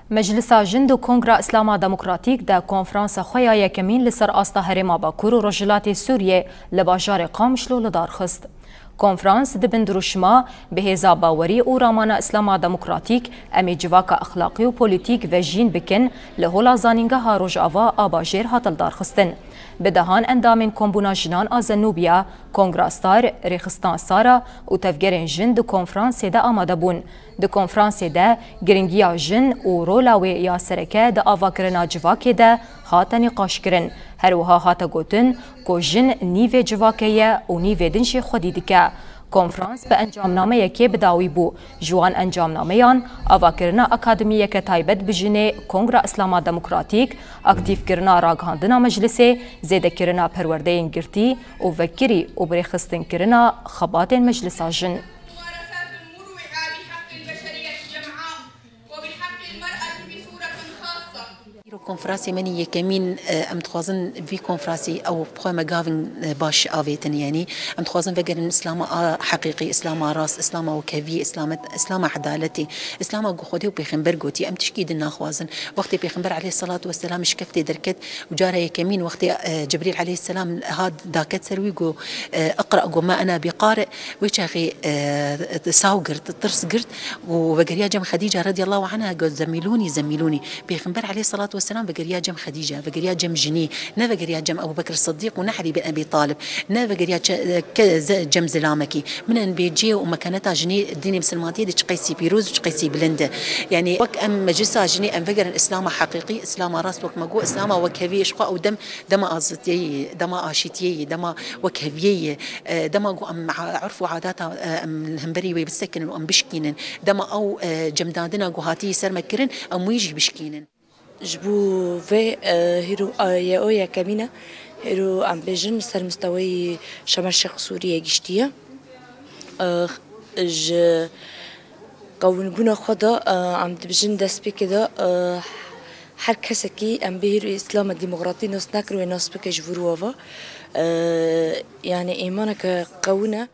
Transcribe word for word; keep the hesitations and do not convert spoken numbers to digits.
Meclisa Jin di Kongra Îslama Demokratîk de konferansa xwe ya yekemîn li ser asta Herêma Bakur û Rojhilatê Sûriyê li bajarê Qamişlo li dar xist. Konferans di bin dirûşima bi hêza bawerî û ramana Îslama Demokratîk em ê civaka exlaqî û polîtîk vejîn bikin li hola Zanîngeha Rojava a Bajêr hat lidarxistin. Bi dehan endamên Kombûna Jinan a Zenûbiya, Kongra Star, Rêxistan Sara û tevgerên jin di konferansê de amade bûn. Di konferansê de giringiya jin û rola wê ya sereke di avakirina civakê de hate nîqaşkirin. Her wiha hate gotin ku jin nîvê civakê ye û nîvê din jî xwedî dike. Konferans bi encamnameyekê bi dawî bû. Ji wan encamnameyan, avakirina akademiyeke taybet bi jinê Kongra Îslama Demokratîk, aktîfkirina ragihandina meclisê, zêdekirina perwerdeyên girtî û vekirî û birêxistinkirina xebatên meclisa jin. Îro konferansê me nî yekemîn, e, em dixwazin vî konferansê ew bi xwe me gavin, e, baş avêtin, yanî em dixwazin vegerin Îslama a heqîqî, Îslama rast, Îslama wekhevî, Îslama, Îslama edaletê, Îslama ku Xwedê û Pêxember gotî. Em tişkî din naxwazin. Wextê Pêxember aleyhisselatu vesselam ji keftê derket û cara yekemîn wextê, e, Cibrîl aleyhisselam hat daket ser wî, got, e, "Iqra", got, "Ma ena bi qari." Wê çaxê, e, saw girt, tirs girt û vegeriya cem Xedîca radiyallahu anha, got, "Zemîlûnî, zemîlûnî." Pêxember aleyhisselatu vesselam vegeriya cem Xedîca, vegeriya cem jinî, ne vegeriya cem Ebu Bekir Sidîq û ne Elî bin Ebî Talib, ne vegeriya çe-, ke-, ze-, cem zilamekî. Min en bê cê û mekaneta jinî dînê misilmantiyê de çiqeysî pîroz û çiqeysî bilind e. Yanî wek em meclisa jinî em vegerin Îslama heqîqî, Îslama rast wek me got, Îslama wekhevî ji xwe ew dem dema azadiyê yê, dema aşîtiyê yê, dema wekheviyê yê, e, dema ku em a-, urf û adeta, e, em li hemberî wê bisekinin û em bişkînin, dema ew, e, cemdadina ku hatî ser me kirin, em wî jî bişkînin. Ji bo vê, e, hîro, e, ye o yekemîn e, hîro em bêjin li ser misteweyî Şemer Şêx Sûriyê giştiye. E, ji qewinbûna xwe de, e, em dibêjin destpêkê de, e, her kesekî em bê hîro Îslama Demokratî nas nekir, wê nas bike ji vir we ve. E, yanî îmaneke qewin e.